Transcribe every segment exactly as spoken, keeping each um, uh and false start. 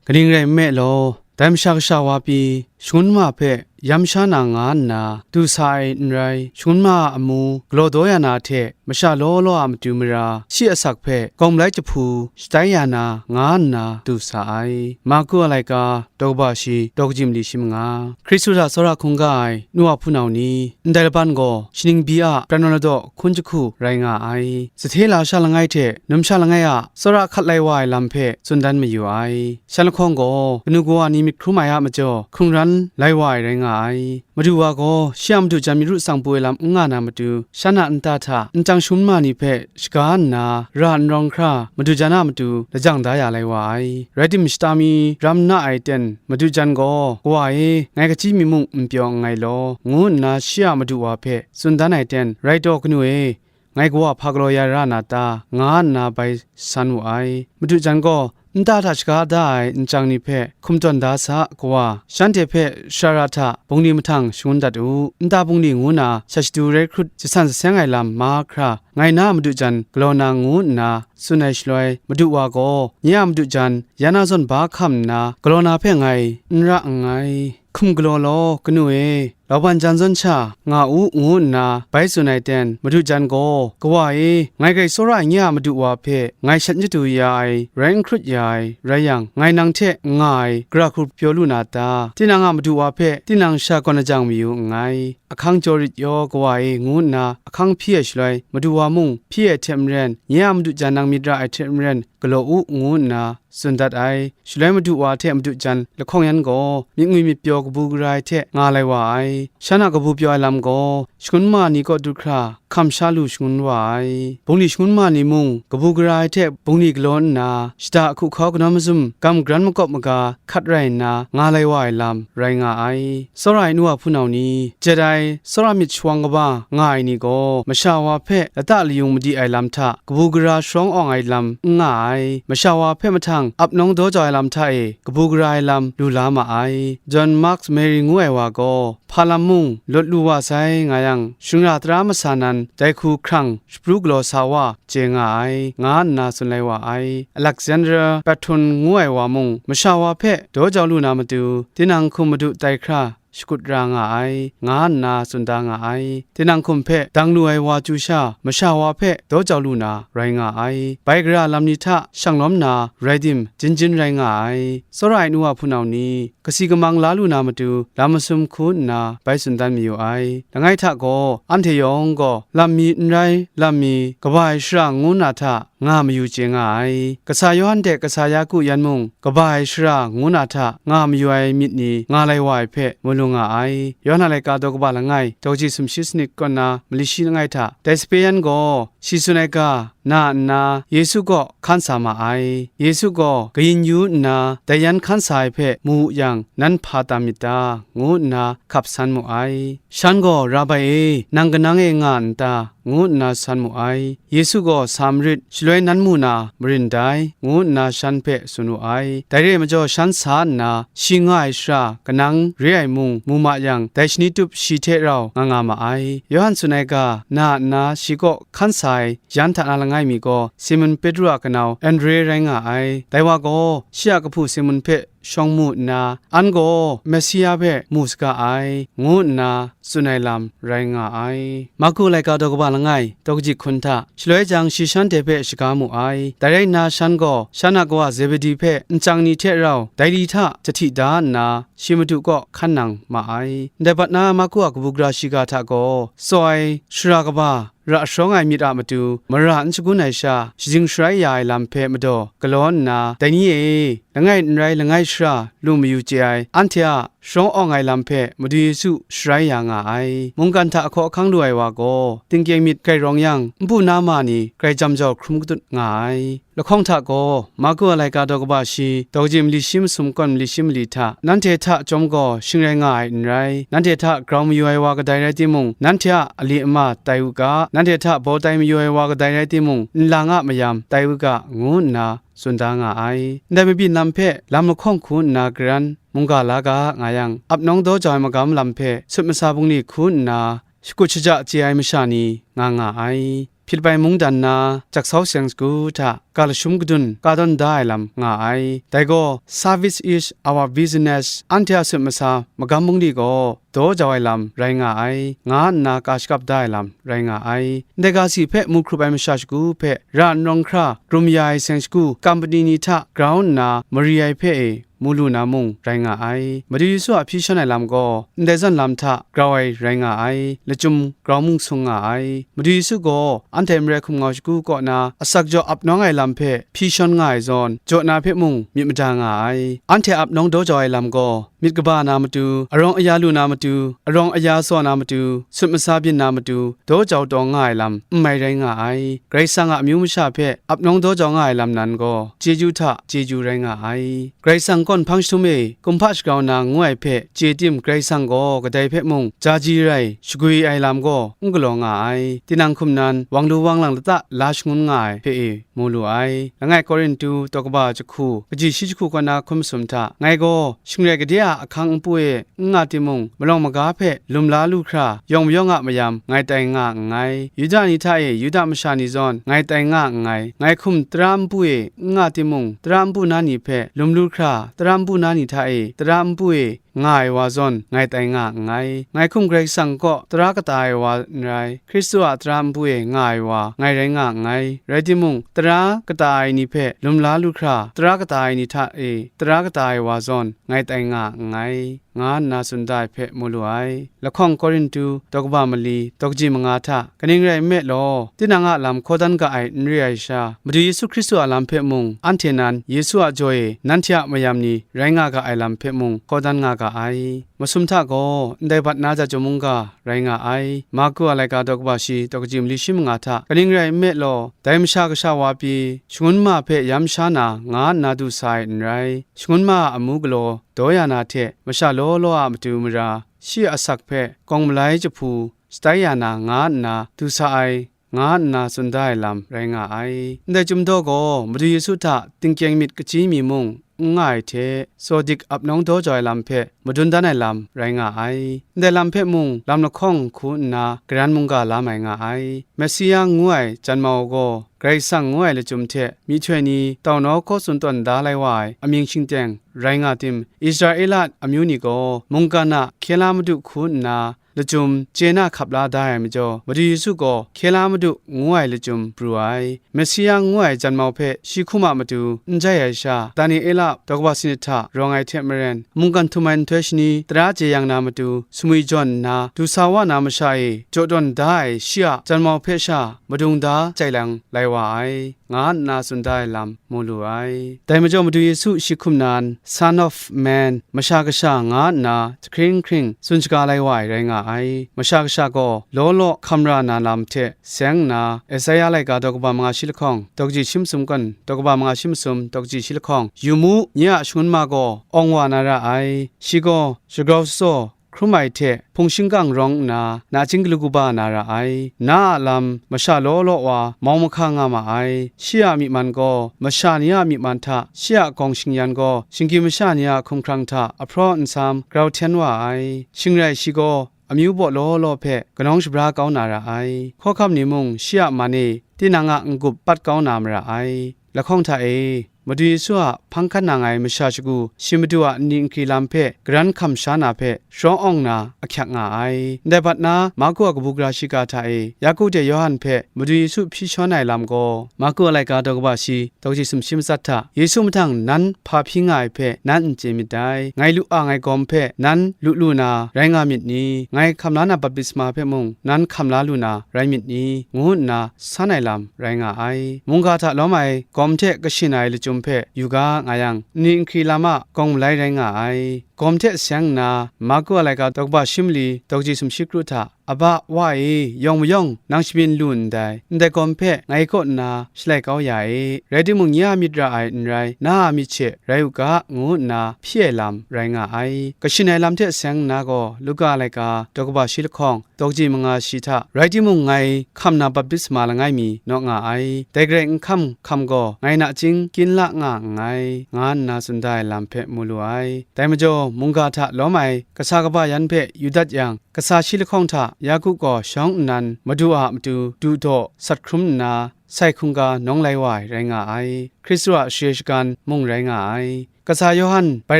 Kaning rai nme law, dai Masha Kasha wa pyi, shangun ma hpe yam sha na nga nna du sa ai n rai, shangun ma a amu galaw daw ya na hte masha law law a matu mara, shi asak hpe gawng malai jahpu shatai ya na nga nna du sa ai. Marku a laika, daw kaba shi, daw kaji mali shi manga. Hkristu hta tsawra hkungga ai nu wa hpunau ni, ndai laban gaw shaning bi a pran wa ladaw hkun jahku rai nga ai. Sahte lasha langai hte numsha langai a tsawra hkat lai wa ai lam hpe tsun dan mayu ai. Shan lahkawng gaw kanu kawa ni myit hkrum ai a majaw, hkrung ran lai wa ai rai nga ai. Madu wa gaw shi a madu jan myit ru tsang pru ai lam n nga na matu, shan a nta hta nchyang shangun ma ni hpe shaga nna, ra n rawng hkra madu jan a matu lajang da ya lai wa ai. Rai tim, shata mi ram na ai ten, madu jan gaw, "Kawa e, ngai kachyi mi mung n pyaw nngai law," ngu nna shi a madu wa hpe tsun dan ai ten, "Rai taw, kanu e, ngai kawa hpa galaw ya ra na ta?" nga nna bai san wu ai. Madu jan gaw nta hta shaga da ai nchyang ni hpe hkum tawn da sa, kawa, shanhte hpe shara ra hta bungli mahtang shangun dat u, nta bungli ngu na sha shadu rai hkrut jasan jaseng ai lam mahkra ngai na a madu jan galaw na ngu nna tsun ai shaloi, madu wa gaw, "Nye a madu jan yan a zawn ba hkam nna galaw na hpe ngai n ra nngai. Hkum galaw law, kanu e, lauban jan zawn sha nga u," ngu nna bai tsun ai ten, madu jan gaw, "Kawa e, ngai grai tsawra ai nye a madu wa hpe ngai shat nyadu ya ai, rai n hkrut ya ai rai yang, ngai nang hte n nga ai, gara hku pyaw lu na ta? Tinang a madu wa hpe tinang sha gawn lajang mayu nngai. Ahkang jaw rit yaw, kawa e," ngu nna ahkang hpyi ai shaloi, madu wa mung hpyi ai hte maren, "Nye a madu jan nang myit ra ai hte maren, galaw u," ngu nna tsun dat ai. Shaloi madu wa hte madu jan lahkawng yan gaw myit ngwi myit pyaw kabu gara ai hte nga lai wa ai. Shan a kabu pyaw ai lam gaw shangun ma ni kaw du hkra hkam sha lu shangun wa ai. Bungli shangun ma ni mung kabu gara ai hte bungli galaw nna, shada hku hkau kanawn mazum gam garan makawp maga hkat rai nna nga lai wa ai lam rai nga ai. Tsawra ai nu wa hpunau ni, jet ai tsawra myit shawang kaba nga ai ni gaw, masha wa hpe lata layung madi ai lam hta kabu gara sharawng awng ai lam n nga ai. Masha wa hpe mahtang ap nawng daw jau ai lam hta e kabu gara ai lam lu la ma ai. John Mark Mary ngu ai wa gaw, hpa lam mung lawt lu wa sai nga yang, shingara tara masa nan dai hku hkrang shapru galaw sa wa chye nga ai, nga nna tsun lai wa ai. Alexander Patton ngu ai wa mung, masha wa hpe daw jau lu na matu, tinang hkum madu tai hkra shakut ra nga ai, nga nna tsun da nga ai. Tinang hkum hpe dang lu ai wa chyu sha, masha wa hpe daw jau lu na rai nga ai. Bai gara lam ni hta shang lawm na rai tim, jin jin rai nga ai. Tsawra ai nu wa hpunau ni, kasi kamang la lu na matu, lam masum hku nna bai tsun dan mayu ai. Langai hta gaw, anhte yawng gaw lam mi n rai, lam mi, kaba ai shara ngu na hta nga mayu chye nga ai. Kasa Yawhan hte kasa Yaku yan mung, kaba ai shara ngu na hta nga mayu ai myit ni nga lai wa ai hpe mu lu nga ai. Yawhan a laika daw kaba langai, daw kaji sumshi sanit kaw na mali shi langai hta, dai sape yan gaw, shi tsun ai ga na nna Yesu kaw hkan sa ma ai. Yesu gaw kayin yu nna dai yan hkan sa ai hpe mu wu yang, nan hpa tam myit ta? ngu nna hkap san mu ai. Shan gaw, "Rabai e, nang kanang e nga n ta?" ngu nna san mu ai. Yesu gaw, "Sa marit, shaloi nan mu na marin dai," ngu nna shan hpe tsun wu ai. Dai re ai majaw, shan sa nna, shi nga ai shara kanang re ai mung mu ma yang, dai shani tup shi hte rau nga nga ma ai. Yawhan tsun ai ga na nna shi kaw hkan sa ai yan hta na langai mi gaw, Simon Petru a kanau Andre rai nga ai. Dai wa gaw, shi a kahpu Simon hpe shawng mu nna, "An gaw Mesia hpe mu saga ai," ngu nna tsun ai lam rai nga ai. Marku laika daw kaba langai, daw kaji hkun hta, shaloi jang shi shanhte hpe shaga mu ai. Dai rai nna, shan gaw shan a kawa Zebedi hpe nchyang ni hte rau dai li hta jahti da nna, shi Madu kaw hkan nang ma ai. Ndai bat na Marku a kabu gara shiga hta gaw, tsaw ai shara kaba ra sharawng ai myit a matu mara n shagun ai sha, shajing sharai ya ai lam hpe madaw galaw nna, dai ni e, langai n rai langai shara lu mayu chye ai, anhte a sharawng awng ai lam hpe Madu Yesu sharai ya nga ai. Mungkan hta hkaw ahkang lu ai wa gaw, tingkyeng myit grai rawng yang, npu na ma ni grai jam jau hkrum katut nga ai. Lahkawng hta gaw, Marku a laika daw kaba shi, daw kaji mali shi masum kawn mali shi mali hta, nanhte hta chyawm gaw shing rai nga ai n rai. Nanhte hta grau mayu ai wa kadai rai timung, nanhte a ali ama tai u ga, nanhte hta baw tai mayu ai wa kadai rai timung, nlang a mayam tai u ga, ngu nna tsun da nga ai. Ndai mabyin lam hpe lam lahkawng hku nna garan mungga la ga nga yang, ap nawng daw jau ai magam lam hpe sut masa bungli hku nna, shakut shaja chye ai masha ni nga nga ai. Philipai mungdan na jaksau seng shagu hta ga lashum kadun ka dawn da ai lam nga ai. Dai gaw, "Service is our business," anhte a sut masa magam bungli gaw daw jau ai lam rai nga ai, nga nna ka shakap da ai lam rai nga ai. Ndai ga si hpe mu hkrup ai masha shagu hpe ra n rawng hkra, krum ya ai seng shagu, kampani ni hta grau nna mari ai hpe e, mu lu na mung rai nga ai. Madu Yesu a hpyi shawn ai lam gaw ndai zawn lam hta grau ai rai nga ai, lachyum grau mung sung nga ai. Madu Yesu gaw anhte marai hkum ngau shagu kaw na asak jaw ap nawng ai lam hpe hpyi shawn nga ai zawn, jaw na hpe mung myit mada nga ai. Anhte ap nawng daw jau ai lam gaw, myit kaba na matu, arawng aya lu na matu, arawng aya tsaw na matu, sut masa byin na matu, daw jau taw nga ai lam n mai rai nga ai. Karai Kasang a amyu masha hpe ap nawng daw jau nga ai lam nan gaw, chyeju hta chyeju rai nga ai. Karai Kasang kawn hpang jahtum e kumhpa shagrau na ngu ai hpe chye tim, Karai Kasang gaw kadai hpe mung jaji rai shagwi ai lam gaw n galaw nga ai. Tinang hkum nan wang lu wang lang lata la shangun nga ai hpe e, mu lu ai. Langai Korintu daw kaba jahku, kaji shi jahku kaw na hkun masum hta, ngai gaw shingrai gade a ahkang npu e n nga timung, malawng maga hpe lum la lu hkra, yawng mayawng a mayam ngai tai nga nngai. Yuda ni hta e Yuda masha ni zawn ngai tai nga nngai. Ngai hkum tara npu e n nga timung, tara npu na ni hpe lum lu hkra, tara npu na ni hta e tara npu e nga ai wa zawn ngai tai nga nngai. Ngai hkum Karai Kasang kaw tara kata ai wa n rai, Hkristu a tara npu e nga ai wa ngai rai nga nngai. Rai timung, tara kata ai ni hpe lum la lu hkra, tara kata ai ni hta e tara kata ai wa zawn ngai tai nga nngai, nga nna tsun da ai hpe mu lu ai. Lahkawng Korintu daw kaba mali, daw kaji manga hta, kaning rai nme law, tinang a lam hkaw dan ga ai n re ai sha, Madu Yesu Hkristu a lam hpe mung, anhte nan Yesu a jaw e nanhte a mayam ni rai nga ga ai lam hpe mung hkaw dan nga ga ai. Masum hta gaw ndai bat na ja chyawm mungga rai nga ai. Marku a laika daw kaba shi, daw kaji mali shi manga hta, kaning rai nme law, dai Masha Kasha wa pyi, shangun ma hpe yam sha na, nga nna du sa ai n rai. Shangun ma a amu galaw daw ya na hte, masha law law a matu mara, shi a asak hpe gawng malai jahpu shatai ya na, nga nna du sa ai, nga nna tsun da ai lam rai nga ai. Ndai chyum daw gaw, Madu Yesu hta tingkyeng myit kachyi mi mung n nga ai hte, tsaw dik ap nawng daw jau ai lam hpe madun dan ai lam rai nga ai. Ndai lam hpe mung lam lahkawng hku nna garan mungga la mai nga ai. Messia ngu ai janmau gaw, Karai Kasang ngu ai lachyum hte myihtoi ni tau nawku tsun tawn da lai wa ai amying shingteng rai nga tim, Israela amyu ni gaw mungkan a hkye la Madu hku nna lachyum chye na hkap la da ai majaw, Madu Yesu gaw hkye la Madu ngu ai lachyum pru ai. Messia ngu ai janmau hpe shi hkum a matu n jai ai sha, Daniela daw kaba sanit hta rawng ai hte maren, mungkan htum ai nhtoi shani tara jeyang na matu sumwi jawn nna, du sa wa na masha e jaw tawn da ai shi a janmau hpe sha madung da jai lang lai wa ai, nga nna tsun da ai lam mu lu ai. Dai majaw Madu Yesu shi hkum nan, Son of Man, Masha Kasha, nga nna jahkring hkring tsun shaga lai wa ai rai nga ai. Masha Kasha gaw law law hkam ra na lam hte seng nna, Esaia laika daw kaba manga shi lahkawng, daw kaji shi masum kan, daw kaba manga shi masum, daw kaji shi lahkawng, yu mu, nye a shangun ma gaw awng wa na ra ai. Shi gaw shagrau shatsaw hkrum ai hte hpung shingkang rawng nna, nachying galu kaba na ra ai. Na a lam masha law law wa mau mahka nga ma ai. Shi a myi man gaw masha ni a myi man hta, shi a gawng shingyan gaw shinggyim masha ni a hkumhkrang hta ahpraw nsam grau hten wa ai. Shing rai shi gaw amyu baw law law hpe kanawng shabra kau na ra ai. Hkawhkam ni mung shi a man e tinang a n-gup pat kau na mara ai. Lahkawng hta e, Madu Yesu a hpang hkan nang ai masha shagu shi Madu a nni nkri lam hpe garan hkam sha na hpe sharawng awng na ahkyak nga ai. Ndai bat na, Marku a kabu gara shiga hta e, Yaku hte Yawhan hpe Madu Yesu hpyi shawn ai lam gaw, Marku a laika daw kaba shi, daw kaji sumshi matsat hta, Yesu mahtang nan hpa hpyi nga ai hpe nan n chye myit dai. Ngai lu a ngai gawm hpe nan lu lu na rai nga myit ni? Ngai hkam la na baptisma hpe mung nan hkam la lu na rai myit ni? Ngu nna san ai lam rai nga ai. Mungga hta lawm ai gawm hte kashin ai lachyum hpe yu ga nga yang, nni nkri lam a gawng malai rai nga ai. Gawm hte seng nna, Marku a laika daw kaba shi mali, daw kaji sumshi kru hta, Aba, Wa e, yawng mayawng nang shabyin lu ndai, ndai gawm hpe ngai kaw nna shalai kau ya e, rai timung, nye a myit ra ai n rai, na a myit she rai u ga, ngu nna hpyi ai lam rai nga ai. Kashin ai lam hte seng nna gaw, Luka laika daw kaba shi lahkawng, daw kaji manga shi hta, rai timung, ngai hkam na baptisma langai mi naw nga ai. Dai Karai n hkam hkam gaw, ngai nachying kyin la nga nngai, nga nna tsun da ai lam hpe mu lu ai. Dai majaw, mungga hta lawm ai kasa kaba yan hpe yu dat yang, Kasa shi lahkawng hta Yaku gaw shawng nnan Madu a matu du daw sat hkrum nna, sai hkungga nawng lai wa ai rai nga ai. Hkristu a share shagan mung rai nga ai. Kasa Yawhan bai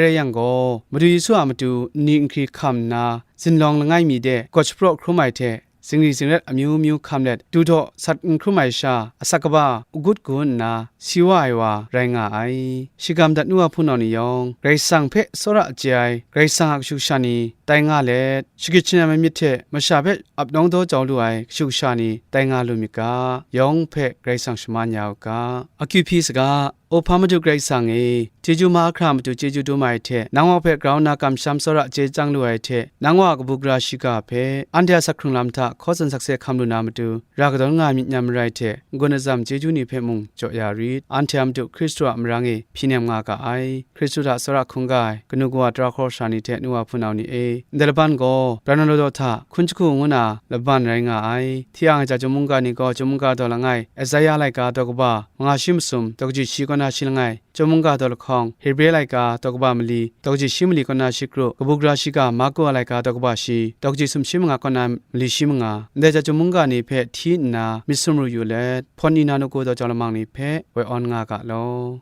rai yang gaw, Madu Yesu a matu nni nhkri hkam nna, zinlawng langai mi de gawt shapraw hkrum ai hte, zingri zingrat amyu myu hkam let, du daw sat n hkrum ai sha, asak kaba agut gun nna si wa ai wa rai nga ai. Shagam dat nu wa hpunau ni yawng, Karai Kasang hpe tsawra chye ai, Karai Kasang a kashu kasha ni tai nga let, shagrit shanam ai myit hte masha hpe ap nawng daw jau lu ai kashu kasha ni tai nga lu myit ga, yawng hpe Karai Kasang shaman ya u ga. Akyu hpyi saga, O hpa Madu Karai Kasang e, chyeju mahkra matu chyeju dum ai hte, nang wa hpe grau nna kamsham tsawra chye chyang lu ai hte, nang wa a kabu gara shiga hpe, anhte a sak hkrung lam hta hkaw tsun sakse hkam lu na matu, ra kadawn nga myit nyam marai hte, n-gun atsam chyeju ni hpe mung jaw ya rit. Anhte a matu Hkristu a marang e hpyi nem nga ga ai. Hkristu hta tsawra hkungga ai kanu kawa tara hkawra sara ni hte nu wa hpunau ni e, ndai laban gaw, Brahna Lawdaw hta hkun jahku ngu na laban rai nga ai. Hti ang ai ja chyum mungga ni gaw, chyum mungga daw langai, Esaia laika daw kaba manga shi masum, daw kaji shi kaw na shi langai, Chyum mungga daw lahkawng, Hebre laika daw kaba mali, daw kaji shi mali kaw na shi kru, kabu gara shiga Marku a laika daw kaba shi, daw kaji sumshi manga kaw na mali shi manga, ndai ja chyum mungga ni hpe hti nna myit sumru yu let, hpawn ina nuku daw jau lamang ni hpe woi awn nga ga law.